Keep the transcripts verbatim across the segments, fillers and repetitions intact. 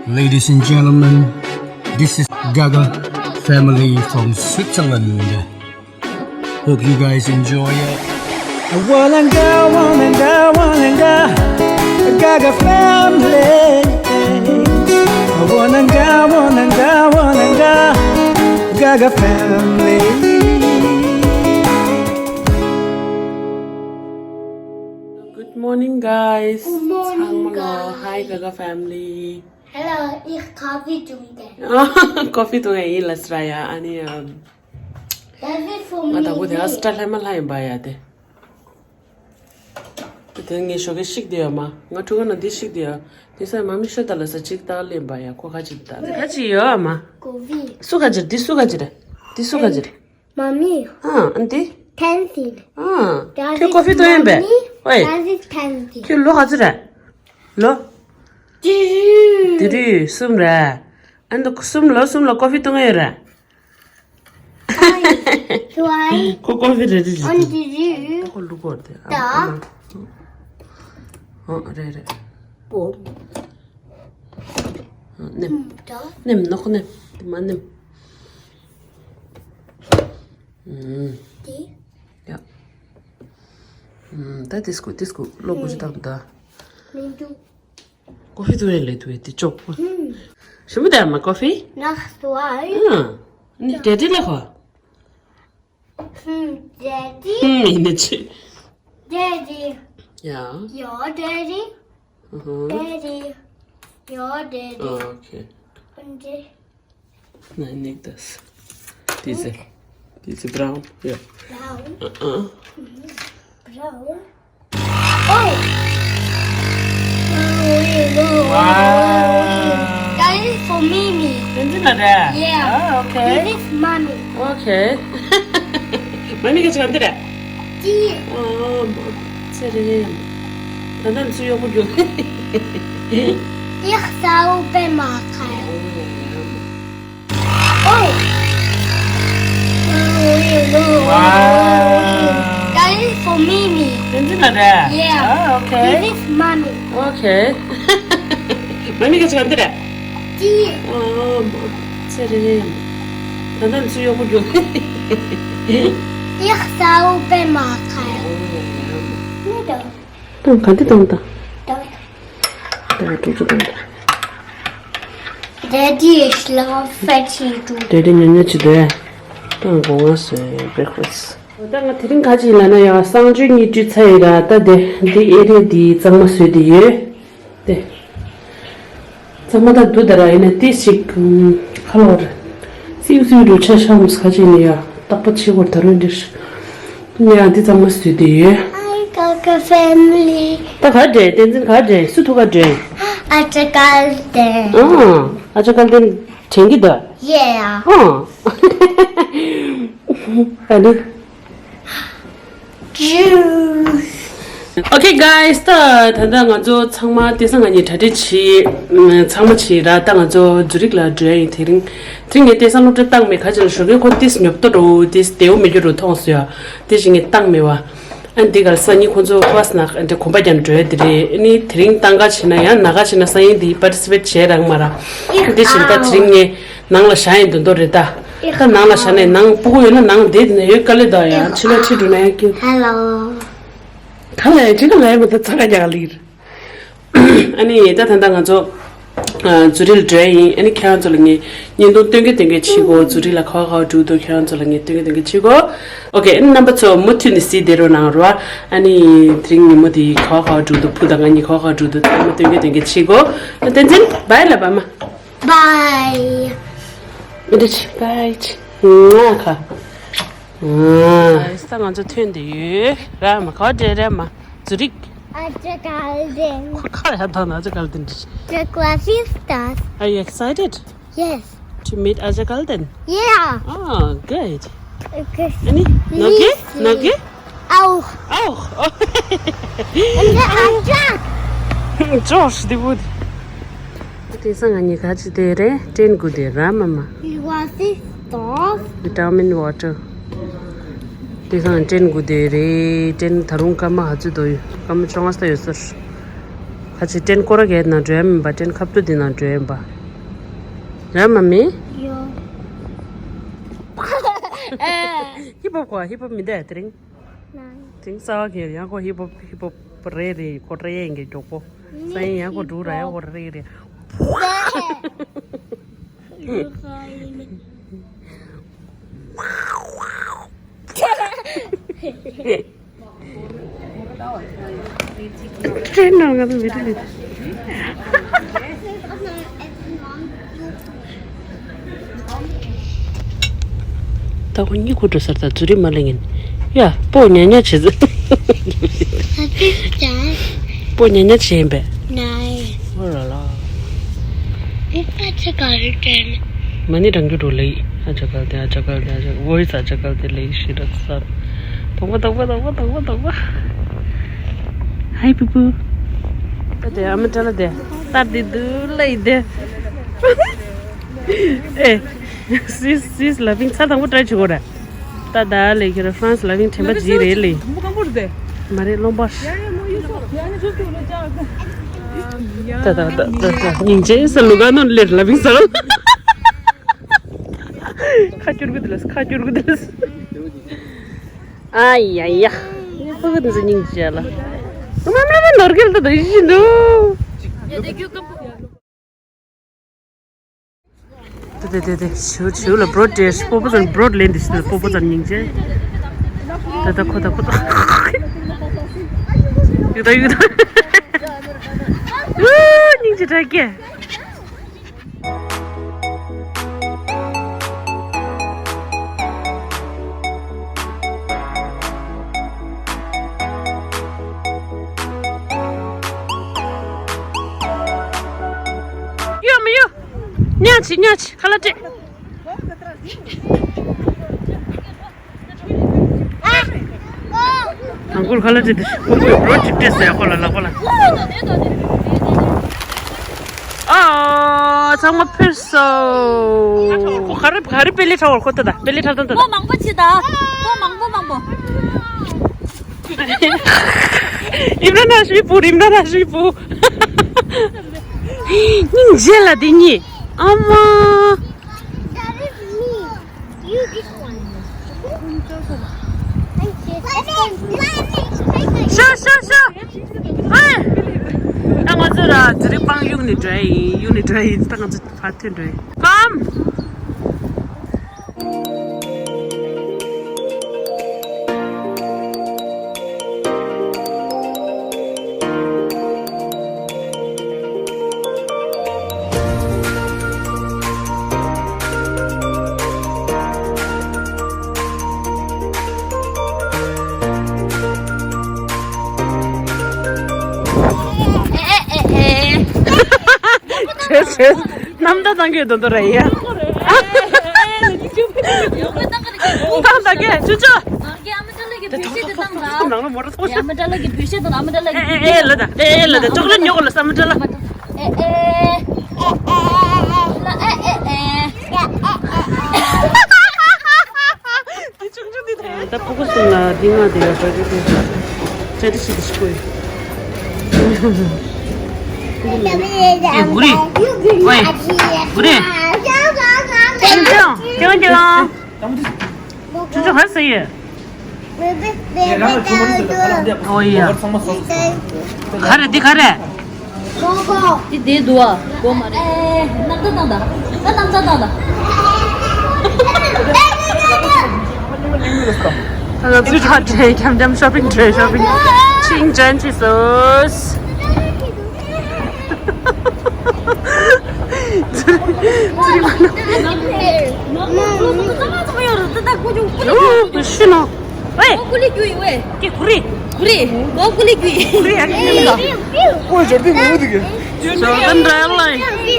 Ladies and gentlemen, this is Gaga family from Switzerland. Hope you guys enjoy it. Walanga, walanga, walanga, Gaga family. Walanga, walanga, walanga, Gaga family. Good morning, guys. Good morning, guys. Hi, Gaga family. Hello, ich Kaffee trinken. Coffee trinken ཡིན་ལ་སྲ་ཡ། ཨ་ནི་ཨམ། Das ist für ང་ད་གོ་དེ་ཨ་སི་ཏྲ་ལྷ་མ་ལྷ་ཡིན་པ་ཡ་དེ། དེ་ངས་ཞོགས་ཀས་ཤིག་དེ་ཡ་མ། ང་ཕྲུ་གུ་ན་འདི་ཤིག་དེ་ཡ། དེ་སའི་མ་མི་ཤོ་ད་ལ་ས་ཅིག་ད་ལེན་པ་ཡ། ཁོ་ཁ་ཅིག་ད་དེ་ཁ་ཅིག་ཡོད་ཨ་མ། Coffee. སུ་ཁ་ཅིག་འདི་སུ་ཁ་ཅིག་རེད། འདི་སུ་ཁ་ཅིག་རེད། Mommy. ཨ་འདི། Tenzin. ཨ་ཁྱོད་ཀོ་ཧྥི་འཐུང་ཡིན་པས། ཨོའི། Das ist Tenzin. ཁྱོད་ལོ་ག་ཚོད་རེད། ལོ། དེ་རིང་གསུམ་རེད། ཨ་ནི་གསུམ་ལོ་གསུམ་ལ་ཀོ་ཧྥི་འཐུང་ཡོད་རེད། Zwei. ཁོ་ཀོ་ཧྥི་རེད་རེད། Und die ཁོ་ལུག་གོ་དེ། Da. ཨ་རེད་རེད། Boom. ནེམ། Da. ནེམ་ནོ་ཁོ་ནེམ། དེ་མ་ནེམ། ཨུམ། དེ། ཡ། ཨུམ། ད་དེ་སྐུ་དེ་སྐུ་ལོ་དགུ་ཅུ་དང་ད། མི་འདུག་ཀོ་ཧྥི་དུ་རེ་ལེ་དུ་ཡེ་དེ་ཅོག་པོ། ཨུམ། ཞིམ་པོ་དེ་མ་ཀོ་ཧྥི། ནག་སུ་ཨ། ཨུམ། ནི་ཌེ་ཌི་ལ་ཁོ། ཧུམ། ཌེ་ཌི། ཧུམ། ཡིན་ནི་ཅི། ཌེ་ཌི། ཡ། ཡ་ཌེ་ཌི། ཨུ་ཧུམ། ཌེ་ཌི། ཡ་ཌེ་ཌི། ཨོ་ཁེ། ཨོ་ཁེ། Nein, nicht das. Diese. Diese braun. Ja. Braun? Uh-uh. Mhm. Braun? Oh! Wow. That is for Mimi. Is it like that? Yeah. Oh, okay. This is Mommy. Okay. Mommy, get you under that. ཅི། ཨོ་ཚེ་རེད། ད་ནམ་སུ་གཡོག་པོ་རྒྱུག Ich sauber machen. Oh. Wow. That is for Mimi. Is it like that? Yeah. Oh, okay. This is Mommy. Okay. Mommy, get you under that. ཅི། ཨོ་ཚེ་རེད། ད་ནམ་སུ་གཡོག་པོ་རྒྱུག Ich sauber machen. ནི་ད། ད་ག་འདི་བཏང་ད། ད་ད་དྲུག་ཅུ་བཏང་ད། ཌེ་ཌི་ཡི་ཤི་ལ་ཧྥེ་ཆི་ཏུ། ཌེ་ཌི་ཉོ་ཉོ་ཅི་དེ། ད་དགོང་ང་སོས་བྷི་རེག་ཕ་སི། ད་ང་དེ་རིང་ག་ཅིག་ལ་ན་ཡང་གསང་སྤྱོད་གཉིས་བཀྲུས་ཚར་ཡིན་ར། ད་དེ་འདི་ཨེ་རེད། འདི་གཙང་མ་བཟོས་ཏེ་ཡོད། དེ། ཚང་མ་ད་འདུག་ད་ར། ཡིན་ན་ཏི་ཞིག་ཁ་ལོར་སིའུ་སིའུ་འགྲོ་ཆ་ཤ་མོ་ཁ་ཅིག་ནི་ཡ་རྟག་པ་ཆེ་བར་ད་རུང་འདིར་ཡ་འདི་ཚང་མ་བཟོས་ཏེ་ཡོད། Hi Gaga family. ད་ག་འདྲེ་བསྟན་འཛིན་ག་འདྲེ་སུ་ཐུག་ག་འདྲེ། ཨ་ཅག་གལ་ཏེ། ཨ་ཨ་ཅག་གལ་ཏེ་དྲན་གི་འདུག Yeah. ཨ། ཨ་ནི། Okay guys, ད་ད་ལྟ་ང་ཚོ་ཚང་མ་དེང་སང་ང་གཉིས་གྲ་སྒྲིག་བྱེད། ཚང་མ་བྱེད་ར། ད་ང་ཚོ་ཛུ་རིག་ལ་འགྲོ་ཡ་ཡིན། དེ་རིང་དེ་རིང་ངས་དེང་སང་སློབ་གྲྭ་བཏང་མེད། ག་ཅི་ལ་ཞོགས་ཀས་ཁོ་ཏིས་ཉོབ་ཏོ་འགྲོ་ཏིས་བདེ་བོ་མེད་རྒྱུ་རུ་མཐོང་སོང་ཡ། དེ་བཞིན་ངས་བཏང་མེད་བ། ཨ་འདི་གར་སང་ཉིན་ཁོ་ཚོ་ཁོ་སི་ནག་འདྲ་གོམ་པ་རྒྱབ་འགྲོ་ཡ་དེ་རེད། ཨ་ནི་དེ་རིང་བཏང་ག་བྱེད་ན་ཡང་ན་ག་བྱེད་ན་སང་ཉིན་དེ་པར་ཊི་སི་པེ་ཊི་བྱས་རག་མ་ར། དེ་བཞིན་ད་དེ་རིང་ངས་ནང་ལ་བཞག་ཡིན་དོན་དོ་རེད་ད། ད་ནང་ལ་བཞག་ནས་ནང་སྤུ་གུ་ཡོད་ན་ནང་བསྡད་དེ་ན་ཡོད་དཀའ་ལས་ད་ཡང་ཕྱི་ལ་ཁྲིད་འགྲོ་ན་ཡང་སྐྱིད། Hello. ག་ལ་ཡང་ཅི་ག་ལ་ཡང་མི་ད་ཚ་ག་རྒྱག་ལིར། ཨ་ནི་ད་ད་ད་ང་ཚོ་ཨ་ཛུ་རིག་འགྲོ་ཡ་ཡིན། ཨ་ནི་ཁྱེད་རང་ཚོ་ལ་ངས་བརྙན་ཐུང་སྟོན་གི་སྟོན་གི་བྱེད་གོ་ཛུ་རིག་ལ་ག་བ་ག་བ་འགྲོ་འདུག་ཁྱེད་རང་ཚོ་ལ་ངས་སྟོན་གི་སྟོན་གི་བྱེད་གོ Okay, ཨ་ནི་རྣམ་པ་ཚོ་མུ་མཐུད་ནས་གཟིགས་བསྡད་རོགས་གནང་རོགས། ཨ་ནི་དེ་རིང་ཉིན་མོ་དེ་ག་བ་ག་བ་འགྲོ་འདུག་བུ་དང་ང་གཉིས་ག་བ་ག་བ་འགྲོ་འདུག་ཚང་མ་སྟོན་གི་སྟོན་གི་བྱེད་གོ་བསྟན་འཛིན་བྷའི་ལབ་ཨ་མ། Bye. མི་འདྲ་ཆེ་བྷའི་ཆེ། ང་ཁ། ཨ། ས་ང་ཚོ་ཐོན་དེ་ཡོད་ར་མ། ག་བ་འདྲེ་ར་མ། ཛུ་རིག་ཨ་ཅག་གལ་ཏེ། ཁོ་ཁ་ཡ་ད་ན་ཨ་ཅག་གལ་ཏེ་འདྲི། The class is done. Are you excited? Yes. To meet Aja Kalden? Yeah. Oh, good. Okay. Any? Nogi? Nogi? Auch. Auch. Und der Aja. Josh, die wurde. དེང་སང་ང་གཉིས་ག་ཅི་དེ་རེད། ཏྲེན་གུ་དེ་ར་མ་མ། Was it stop? Vitamin water. དེང་སང་ཏྲེན་གུ་དེ་རེད། ཏྲེན་ད་རུང་སྐར་མ་ཧ་ཙི་དོ་ཡོད། སྐར་མ་བཅོ་ལྔ་ས་ཡོད་ས་རེད། ཁ་ཅིག་ཏྲེན་སྐོར་ར་གའི་ནང་འགྲོ་ཡ་མིན་པ། ཏྲེན་ཁབ་ཏུ་དེ་ནང་འགྲོ་ཡ་ཡིན་པ། ར་མ་མེ། ཡོ། ཧི་པོབ་གོ་ཧི་པོབ་མི་འདའ་དེ་རིང་། ནའི། དེང་སང་གི་ཡང་ཁོ་ཧི་པོབ་ཧི་པོབ་རེད་རེད། ཁོ་རེད་ཡིན་གྱི་མགྱོགས་པོ། སང་ཡང་ཁོ་འགྲོ་ར་ཡང་ཁོ་རེད་རེད། ཁྲེན་ནང་ང་ཚོ་མི་འགྲིག་ལེ། ད་ཁོ་གཉིད་ཁུག་འགྲོ་སར་ད་ཛུ་རི་མ་ལེ་ངན། ཡ། སྤོ་ཉ་ཉ་བྱེད་ཟེར། སྤོ་ཉ་ཉ་བྱེད་ཡིན་པས། ནའི། ཨོ་ལ་ལ། ཨེ་ཨ་ཅག་ག་རེ་དྲན། མ་ནི་རང་རྒྱུད་འགྲོ་ལེ། ཨ་ཅག་ག་དེ་ཨ་ཅག་ག་དེ་ཨ་ཅག་ཝོ་ཡི་ས་ཨ་ཅག་ག་དེ་ལེ་ཤི་ར་ས། དོག་པ་དོག་པ་དོག་པ་དོག་པ་དོག་པ། ཧའི་པུ་པུ། ད་དེ་ཨ་མ་ཏྲ་ལ་དེ་ལྟར་དེ་དུ་ལ་ཡི་དེ། ཨེ། sis sis loving ཚར་དང་པོ་ཏྲ་ཆུ་གོ་ར། ད་ད་ལེ་ཁྱོད་ར་France loving དྲན་པ་ཇི་རེད་ལེ། མ་རེད་ལོང་པ། ད་ད་ད་ད་ད་སྙིང་རྗེ་ས་ལུ་ག་ནོ་ལེར་ལ་བིང་ས་ལ། ཁ་སྐྱུར་གི་དེ་ལ་ཁ་སྐྱུར་གི་དེ་ལ། ཨ་ཡ་ཡ། ཕུ་གི་དེ་ཚོ་སྙིང་རྗེ་ལ། མ་མ་མ་ནོར་གེལ་ད་ད་ཡི་ཤི་འདུག་དེ་དེ་དེ་དེ་ཞུ་ཞུ་ལ་བྲོ་ཏེ་སྤོ་པོ་ཚོ་བྲོ་ལེན་དེ་ཞུ་སྤོ་པོ་ཚོ་སྙིང་རྗེ། ད་ད་ཁོ་ད་ཁོ་ད། ཡུ་ད་ཡུ་ད། ཨུ་སྙིང་རྗེ་དྲག་གི། ཡོ་མི་ཡོ། ཉག་ཆི་ཉག་ཆི་ཁ་ལག་སྤྲད། ཨང་ཀུལ་ཁ་ལག་སྤྲད་དེ་ཁོ་ཁོས་བྲོ་ཅིག་སྤྲད་ཟེར་ཁོ་ལ་ལག་པ་ལ། ཨ་ཚང་མ་ཕེབས་སོ། ཁོ་ག་རེ་ག་རེ་པེ་ལེ་ཁྲ་བོར་ཁོ་ད་ད་པེ་ལེ་ཁྲ་ད་ད་ད། མང་པོ་ཆི་ད། མང་པོ་མང་པོ། ཡིན་ན་ན་ཤི་བུ་ཡིན་ན་ན་ཤི་བུ། སྙིང་རྗེ་ལ་དེ་གཉིས། ཨ་མ། ཤོ་ཤོ་ཤོ། ཧེ། ད་ང་ཚོ་ར་དེ་རིང་པང་གཡུག་ནས་འགྲོ་ཡིན་གཡུག་ནས་འགྲོ་ཡིན། ད་ང་ཚོ་ཕར་ཐོན་འགྲོ་ཡིན། ཀམ། བྱས་བྱས། རྣམ་ཐར་བཏང་གི་འདུག་འདུག་རེད་ཡ། བཏང་བཏང་གི་ཆུ་ཆུ། ནང་ལ་མོ་ཊ་ཚོགས་ཤིག་ཨེ་ཨེ་ལ་ད་ཨེ་ཨེ་ལ་ད་ཅོག་ལེ་ཉོ་གོ་ལ་ས་མ་ཏྲ་ལ། ཨེ་ཨེ། ཨེ་ཨེ། ཨེ་ཨེ། ཨེ་ཨེ། དེ་ཆུང་ཆུང་འདི་ད་ཕྲུ་གུ་གསུམ་ལ་འདི་ང་དེ་ལ་ཟ་རྒྱུ་དེ་ཅ་དེ་ཞིག་ཞིག་དགོས། ཨེ་གུ་རི། ཝེ། གུ་རི། ཅང་ཅང་ཅང་ཅང་། ཅང་ཅང་ཧ་སེ་ཡེ། ཨོ་ཡ། ག་རེ་འདི་ག་རེ། འདི་བསྡད་འདུག་ཨ། སྒོ་མ་རེད། ཨེ་ནམ་ད་ནམ་ད། ད་ནམ་ད་ནམ་ད། ང་ཚོས་ཁ་བྲལ་འཁྱམ་འཁྱམ་ཤོ་པིང་བྲལ་ཤོ་པིང་ཕྱིན་ཅན་ཆི་སོས། ཙི་རི་ཙི་རི་མ་ན། ཨོ་ཤི་ནོ། ཝེ། ཀུ་ལི་རྒྱུ་ཡི་ཝེ། ཀེ་ཀུ་རི། ཀུ་རི། ཨོ་ཀུ་ལི་རྒྱུ་ཡི། ཀུ་རི་ཡ་ཀེ་ལ། ཀོ་ཇར་ཏི་ནོ་དི་ཀེ། ཇོར་ཏན་ར་ལ་ཡི།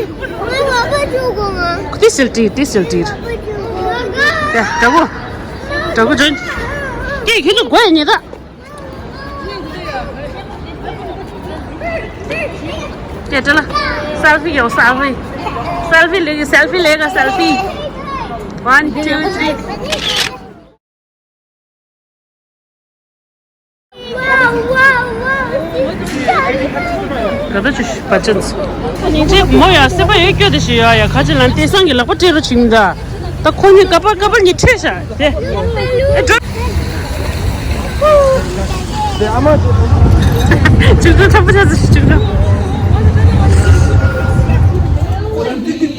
ཏི་སིལ་ཏི་ཏི་སིལ་ཏི། ཡ་ཏྲ་གོ། ཏྲ་གོ་ཇོན། ཀེ་ཁྱོད་ཚོ་གོ་ཡ་ཉེ་ད། ཀེ་ཏྲ་ལ། སེལ་ཕི་ཡོ་སེལ་ཕི། སེལ་ཕི་ལེ་གི་སེལ་ཕི་ལེ་ག་སེལ་ཕི། One, two, three. ག་ད་ཆུ་པ་ཅན། ཡིན་ཚེ་མོ་ཡ་སེམས་པ་ཡོད་སྐྱོ་དེ་ཞིག་ཡོད་ཡ། ཁ་ཅིག་ལ་དེང་སང་གི་ལག་པ་སྤྲད་རོགས་བྱིན་ད། ད་ཁོ་གཉིས་ཀ་པར་ཀ་པར་གཉིས་ཁྲིད་ཤག་དེ། ཨེ་འགྲོ། ཅིག་ཏུ་ཐབ་པ་ཆ་ཚ་ཞིག་ཅིག་ཏུ།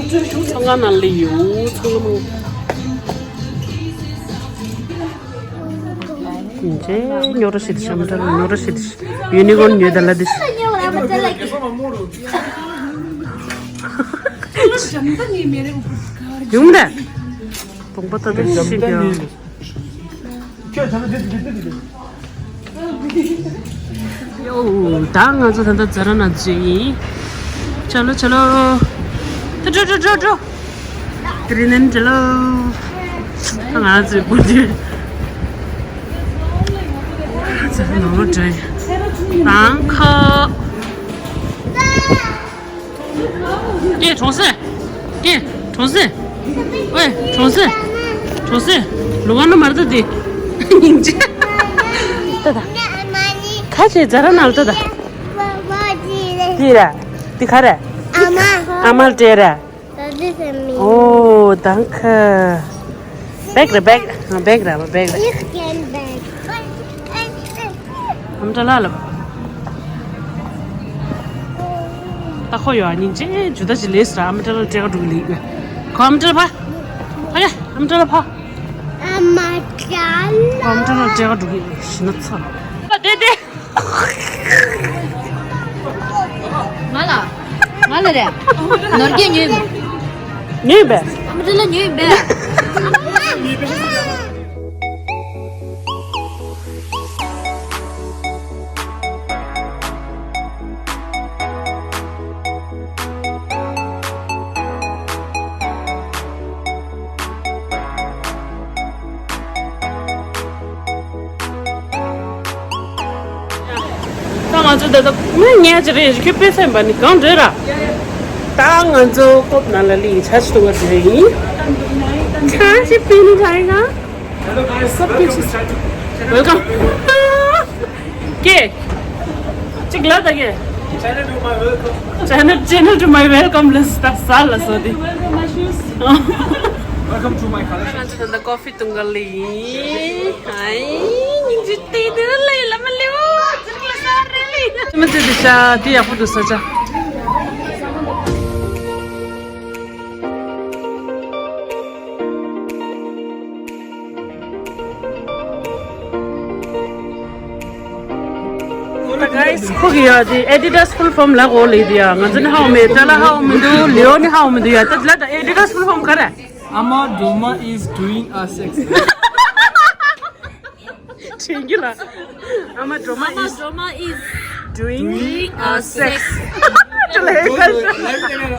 ཚང་ཁང་ནང་ལ་ཡོད། ཚང་ཁང་ནང་། ཇེ་ཉོ་རོ་ཤི་དི་ཤམ་ཏར་ཉོ་རོ་ཤི་དི་ཤི་ཡུ་ནི་གོརན་ཉོས་ད་ལ་དི་ཤི། ཡུང་ད། དང་པོ་ད་དི་ཤི་གི་ཡོ། ཡོ། ད་ང་ཚོ་ད་ལྟ་ཛ་ར་ན་ཛུ་ཡིན། ཆ་ལོ་ཆ་ལོ། ད་འགྲོ་འགྲོ་འགྲོ་འགྲོ། དེ་རིང་ནན་ཇ་ལོ། ང་ཚོའི་བུ་དེ། ང་ཚོ་ནོར་བུ་འདྲ་ཡིན། རང་ཁ། ཀྱེ་གྲོང་གསེབ། ཀྱེ་གྲོང་གསེབ། ཝེ་གྲོང་གསེབ། གྲོང་གསེབ། ལུ་ག་ན་མར་ད་དེ། སྙིང་རྗེ། ད་ད། ཁ་ཆེ་ཛ་ར་ནལ་ད་ད། དེ་ར། དེ་ག་ར། ཨ་མ། ཨ་མ་ལ་སྤྲད་ར། Does this mean? Oh, danke. བེག་རེད་བེག་བེག་རེད་བེག་རེད། Ich can beg. ཨམ་ཏྲ་ལ་ལབ། ད་ཁོ་ཡོད་ཨ་ནི་ཅེ་ཇུ་ད་ཅི་ལེས་ར། ཨམ་ཏྲ་ལ་སྤྲད་ག་འགྲོ་གི་ལེ། ཁོ་ཨམ་ཏྲ་ལ་ཕ། ཕ་ག་ཨམ་ཏྲ་ལ་ཕ། ཨ་མ་ཅ་ལ། ཁོ་ཨམ་ཏྲ་ལ་སྤྲད་ག་འགྲོ་གི་ལེ་ཤི་ན་ཚ། ད་དེ་དེ། ང་ལ། ང་ལ་རེད། ནོར་རྒྱས་ཉོས་མེད། ཉོས་པས། ཨ་མ་ཅ་ལ་ཉོས་པས། ད་ང་ཚོ་ད་ལྟ་མི་ཉལ་ཅི་རེད། ཁྱོད་དཔེ་སེམས་པ་ནི་གང་འདྲ་ར། ད་ང་ཚོ་ཀོབ་ནང་ལ་ལི་ཆ་ཆི་ཏུ་བ་འདྲ་ཡིན། ཆ་ཆི་པི་ནི་ཁ་ཡིན་ན། Hello guys, welcome to channel. Welcome. ཀྱེ། གཅིག་ལ་ད་ཀྱེ། Channel to my welcome. Channel, channel to my welcome ལ་ས་ས་ལ་སོ་དི། Welcome, my shoes. Welcome to my collection. ང་ཚོ་ད་ལྟ་ཀོ་ཧྥི་བཏུང་ག་ལ་ཡིན། ཨའི་སྙིང་རྗེ་དེ་དེ་ལ་ལ་མ་ལེའོ། ཙི་ལ་ས་རེ་ལི། ཙི་མ་ཙི་དི་ཤ་དི་ཡག་པོ་འདུག་ས་ཆ། Guys, ཁོ་གི་ཡ་དེ་Adidas full form ལ་གོ་ལེ་དེ་ཡ་ང་ཚོ་ནི་ཧའོ་མེད། ཏ་ལ་ཧའོ་མི་འདུག་ལིའོ་ནི་ཧའོ་མི་འདུག་ཡ་ཏ་ལ་ད་Adidas full form ག་རེ། Ama Droma is doing a sex. དྲན་གྱི་ལ། Ama Droma is doing a sex. དེ་ལས་ཀ།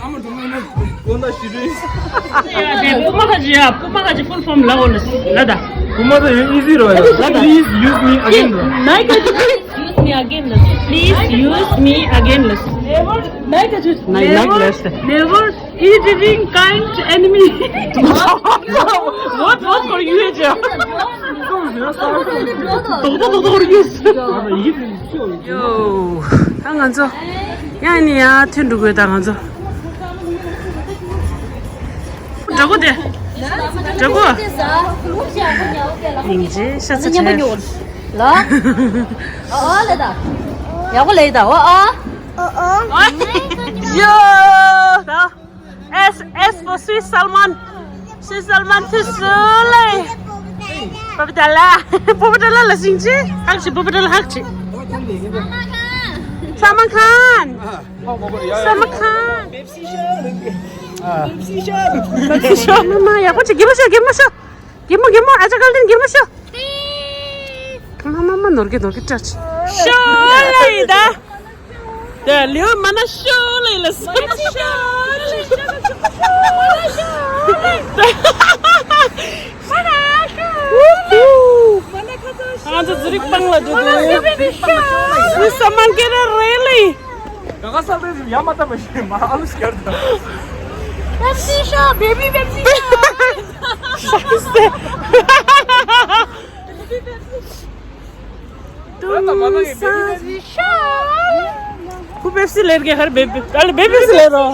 Ama Droma is going to ཡ་དེ་པུ་མ་ཁ་ཅི་ཡ་པུ་མ་ཁ་ཅི་full form ལ་འོ་ལ་ལ་ད། Puma the easy ro. Please use me again ro. Nike use me again ལ། Please use me again ལ། Never, Nike use Nike, Nike never, less. Never eating kind enemy. What, what for you, Asia? Doktor, doktor, doktor, yes. Yo, ད་ང་ཚོ་ཡང་ནི་ཡང་ཐོན་འགྲོ་དགོས་ད་ང་ཚོ། འགྲོ་དགོས་དེ། འགྲོ་དགོས། སྙིང་རྗེ་ཤ་ཚ་ཆེ། ལ། ཨ་ཨ་ལེ་ད། ཡག་པོ་ལེ་ད། ཨ་ཨ། ཨ་ཨ། ཡོ། ད། S, S for Swiss Salmon. Swiss Salmon fish ལེ། པ་པ་ཏ་ལ། པ་པ་ཏ་ལ་ལ་སྙིང་རྗེ། ཧག་ཅི་པ་པ་ཏ་ལ་ཧག་ཅི། Salman Khan. Salman Khan. Pepsi shot. Pepsi shot. མ་མ་ཡག་པོ་ཅིག་གི་མ་ཤོ་གི་མ་ཤོ། གི་མ་གི་མ་ཨ་ཅག་གལ་ཏེ་གི་མ་ཤོ། མ་མ་མ་ནོར་གི་ནོར་གི་ཏྲ་ཅི། ཤོ་ལེ་ད། ད་ལིའོ་མ་ན་ཤོ་ལེ་ལ་སོ། ཤོ་ལེ། ང་ཚོ་ཛུ་རིག་སྤང་ལ་འགྲོ་དུས། ས་མ་ཀེ་ར་རེ་ལེ། ག་ག་ས་ལེ་ཡ་མ་ཏ་མ་ཤེས་མ་ཨ་ལུ་སྐྱར་ད། Pepsi shot, baby, Pepsi shot. ཤ་སྟེ། Pepsi shot. ཁུ་པེབ་སི་ལེར་གེ་ཧར་བེབ་བེབ། ཨ་ལེ་བེབ་བེབ་སི་ལེར་རོ།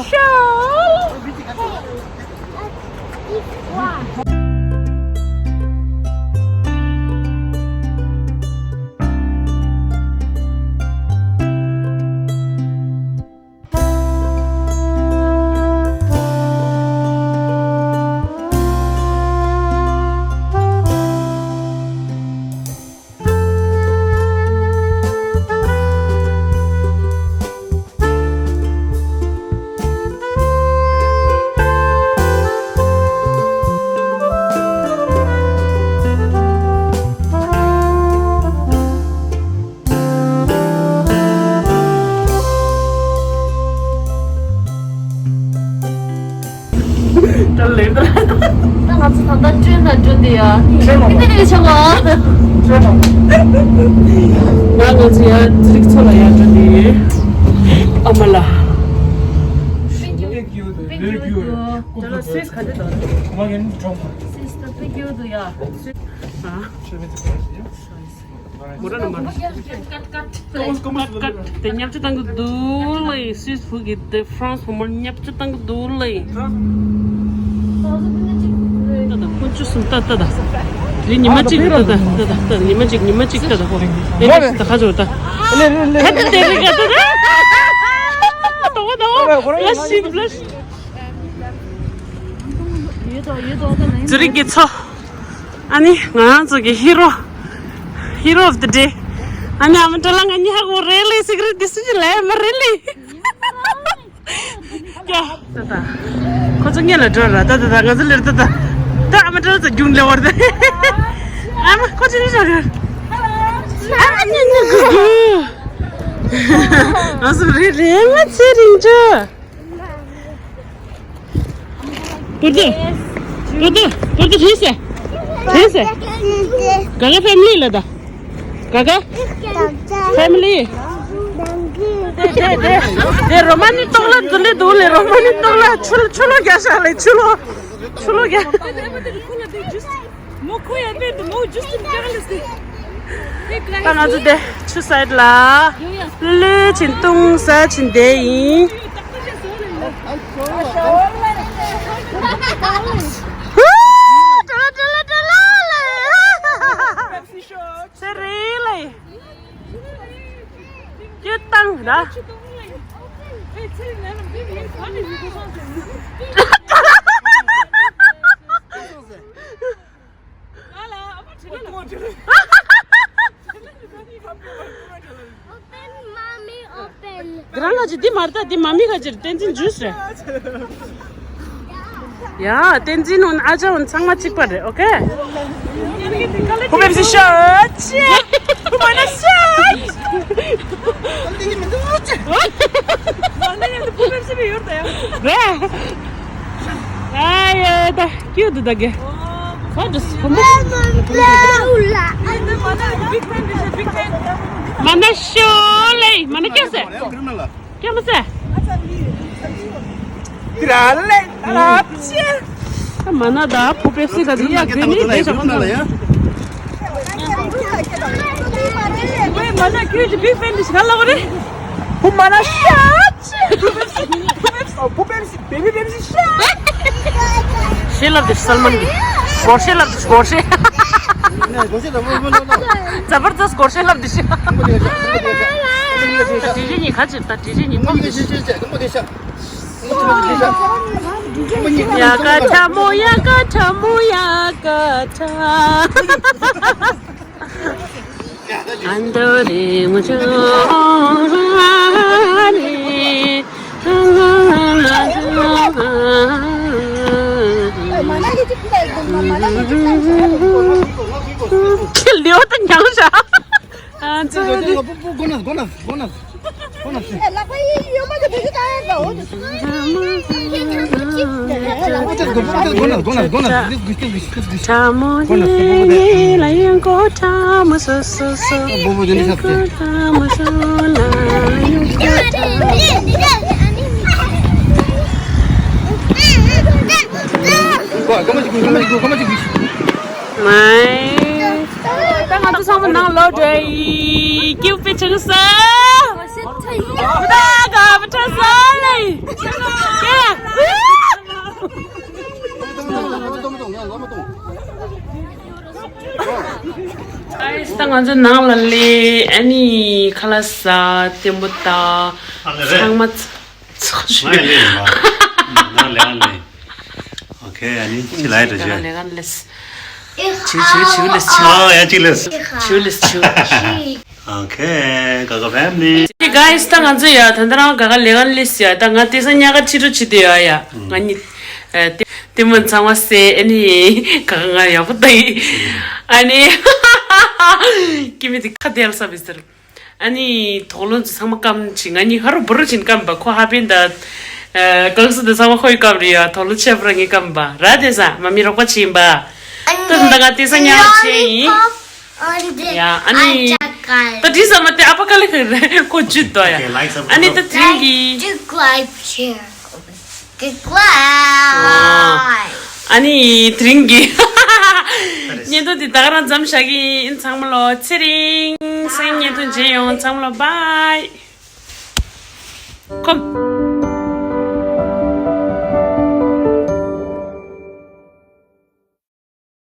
ད་ལེ་ད། ད་ང་ཚོ་ད་ལྟ་ཊེན་ལ་འགྲོ་འདི་ཡ། ཊེན་ལ། ཁྱེད་ནས་ཆོག་ག་ཊེན་ལ། ང་ང་ཚོ་ཡ་ཚིག་ཚོ་ལ་ཡ་འགྲོ་འདི་ཡོད། ཨ་མ་ལ། Thank you. Thank you. ད་ལ་སིས་ག་དེ་དང་། Come again, drop. Sis, thank you. ད་ཡ། ཨ། མོ་ར་ན་མ་ར། དེ་ཉབ་ཆུ་བཏང་གི་འདུག་ལེ། སུད་བུ་གི་དེ་ཧྥ་རན་སི་བུ་མོ་ཉབ་ཆུ་བཏང་གི་འདུག་ལེ། ཏ་ཏ་ཁོ་ཆུ་སུམ་ཏ་ཏ་ཏ། དེ་ཉི་མ་གཅིག་ཏ་ཏ་ཏ་ཏ་ཏ། ཉི་མ་གཅིག་ཉི་མ་གཅིག་ཏ་ཏ་ཧོ། དེ་ནས་ད་ཁ་ཆུ་ཏ། ད་ད་དེ་རིག་ག་ཏ་ཏ། ཏོ་ཏོ་ལ་ཤི་ལ་ཤི། ཛུ་རིག་གི་མཚོ། ཨ་ནི་ང་རང་ཚོ་གི་ཧི་རོ། Hero of the day. ཨ་ནི་ཨ་མ་ཏྲ་ལ་ང་གཉིས་ཧ་གོ་རེད་ལེ། སི་ག་རེད་དེ་སུ་ཅི་ལས་མ་རེད་ལེ། ཀྱ། ད་ད། ཁོ་ཚོ་སྔོན་ལ་འགྲོ་ར། ད་ད་ད་ང་ཚོ་ལེར་ད་ད། ད་ཨ་མ་ཏྲ་ལ་ཚོ་རྒྱུན་ལེ་བར་ད། ཨ་མ་ཁོ་ཚོ་ནི་ཤོར་ར། ཨ་མ་ནི་ནི་གུ་གུ། ང་ཚོ་རེད་རེད། ང་ཚེ་རིང་ཅོ། པུར་དུ། པུར་དུ། པུར་དུ་ཐིས་སེ། ཐིས་སེ། ག་ག་ཕེ་མི་ལི་ལ་ད། ག་ག་ཕེ་མི་ལི། དེ་དེ་དེ་དེ་རོ་མ་ནི་ཏོག་ལ་འཛུལ་ལེ་འདུག་ལེ། རོ་མ་ནི་ཏོག་ལ་ཆུ་ཆུ་ལོ་རྒྱག་ཤག་ལེ། ཆུ་ལོ་ཆུ་ལོ་རྒྱག་མོ་ཁོ་ཡ་པེ་དུ་མོ་ཇུས་ཏིང་ཀ་ལ་སི། ད་ང་ཚོ་དེ་ཆུ་སའིད་ལ་ལུ་ལུ་ཆིན་ཏུང་ས་ཆིན་དེ་ཡིན། ཧུ། ཏྲ་ལ་ཏྲ་ལ་ཏྲ་ལ་ལེ། ཚེ་རིང་ལེ། ཡོད་བཏང་ར། Open, mommy, open. དེ་རང་ལ་ཅི་འདི་མ་རེད་ད། འདི་མ་མི་ག་ཅིར་བསྟན་འཛིན་ཇུས་རེད། ཡ། བསྟན་འཛིན་ནོན་ཨ་ཅག་ནོན་ཚང་མ་གཅིག་པ་རེད། ཨོ་ཀེ། ཁོ་པེབ་སི་ཤོད་ཅེ། ཁོ་མ་ན་ཤོད་ཅེ། མ་ན་ཡང་ཁོ་པེབ་སི་བི་ཡོད་ད་ཡ། རེད། ཨ་ཡེ་ད་ཀྱུ་དུ་ད་གེ། What is མ་ན་ཤོད་ལེ། མ་ན་སྐྱོ་སེ། ཀྱེ་མ་སེ། ཏི་ར་ལེ་ཏ་ར་ཕྱེ། ད་མ་ན་ད་ཕུ་པེབ་སི་ད་དི་ཡ་གི་ནི་དེ་ཞག་གོ་ན་ལ་ཡ། ཝེ་མ་ན་ཁྱོད་ཀྱི་བིག་ཕེན་དི་ཞིག་ག་ལ་བ་རེ། ཕུ་མ་ན་ཤ་ཅི། ཕུ་པེབ་སི་ཕུ་པེབ་སི་བེ་བི་པེབ་སི་ཤ། ཤེས་ལབ་དི་སལ་མན་གི་སྒོར་ཤེས་ལབ་དི་སྒོར་ཤེས། ཛ་བར་དས་སྒོར་ཤེས་ལབ་དི་ཤ། དྲི་རི་ཉི་ཁ་ཅིག་ད་དྲི་རི་ཉི་ཐོམ་དི་ཤ། ཡ་ག་ཁྲ་མོ་ཡ་ག་ཁྲ་མོ་ཡ་ག་ཁྲ། ཨ་མདོ་རི་མོ་ཅོ་ར་རི། ཁྱེད་ལེའུ་ད་ཉང་ཤ། ཨ་ཙི། ཁྲ་མོ་ཡི་ལ་ཡང་གོ་ཁྲ་མོ་སོ་སོ་སོ། ཁྲ་མོ་སོ་ན་ཡང་གོ་ཁྲ། མའི། ད་ང་ཚོ་ཚང་མ་ནང་ལོག་འགྲོ་ཡི། ཀྱུ་པི་ཆུང་ས། ཨའི་ད་ང་ཚོ་ནང་ལ་སླེབས། ཨ་ནི་ཁ་ལག་ཟ། ལྟད་མོ་ལྟ། ཚང་མ་ཚ་ཚ་ཞུ། ང་ཡང་སླེབས་ཡིན་པ། ང་ལས་ཀ་ལས། ཨོ་ཁེ། ཨ་ནི་ཅི་ལ་ཡི་འགྲོ་ལས་ཀ་ལས་ཀ་ལས། བྱིའུ་བྱིའུ་བྱིའུ་ལས། བྱིའུ། ཨ་ཡང་ཅི་ལས། བྱིའུ་ལས། བྱིའུ། ཨོ་ཁེ། ག་ག་ཕེ་མི་ལི། Hey guys, ད་ང་ཚོ་ཡ་ད་ལྟ་རང་ག་ག་ལས་ཀ་ལས་ཡ། ད་ང་ལྟ་ས་ཉག་ག་ཁྲིད་འགྲོ་བྱེད་དུ་ཡ་ཡ། ང་གཉིས་ལྟད་མོ་ཚང་མ་བསད། ཨ་ནི་ག་ག་ང་ཡག་པོ་ལྟ་ཡི། ཨ་ནི་ཀི་མི་དེ་ཁ་དེ་ལ་ས་བི་ཟེར། ཨ་ནི་དོག་ལོ་ཚོ་ཚང་མ་སྐམ་ཅིག་ང་གཉིས་ཧ་རུ་བུ་རུ་ཅིག་སྐམ་པ། ཁོ་ཧ་པན་ད་གང་སུ་དེ་ཚང་མ་ཁོའི་སྐམ་རེད་ཡ། དོག་ལོ་ཆེ་བུ་ར་ངའི་སྐམ་པ་ར། དེ་ས་མ་མི་རོགས་པ་བྱིན་པ། ད་ད་ང་ལྟ་ས་ཉག་བྱེད་ཡིན། ཡ་ཨ་ནི་ད་དྲི་ས་མ་དེ་ཨ་ཕ་ཀ་ལི་ཁ་རེད། ཁོ་ཇུ་དོ་ཡ། ཨ་ནི་ད་དེ་རིང་གི་ཨ་ནི་དེ་རིང་གི་བརྙན་ཐུང་འདི་ད་ག་རང་མཚམས་བཞག་གི་ཡིན། ཚང་མ་ལོ་ཚེ་རིང་སང་ཉིན་བརྙན་ཐུང་མཇལ་ཡོང་། ཚང་མ་ལོ་བའི། ཁོམ།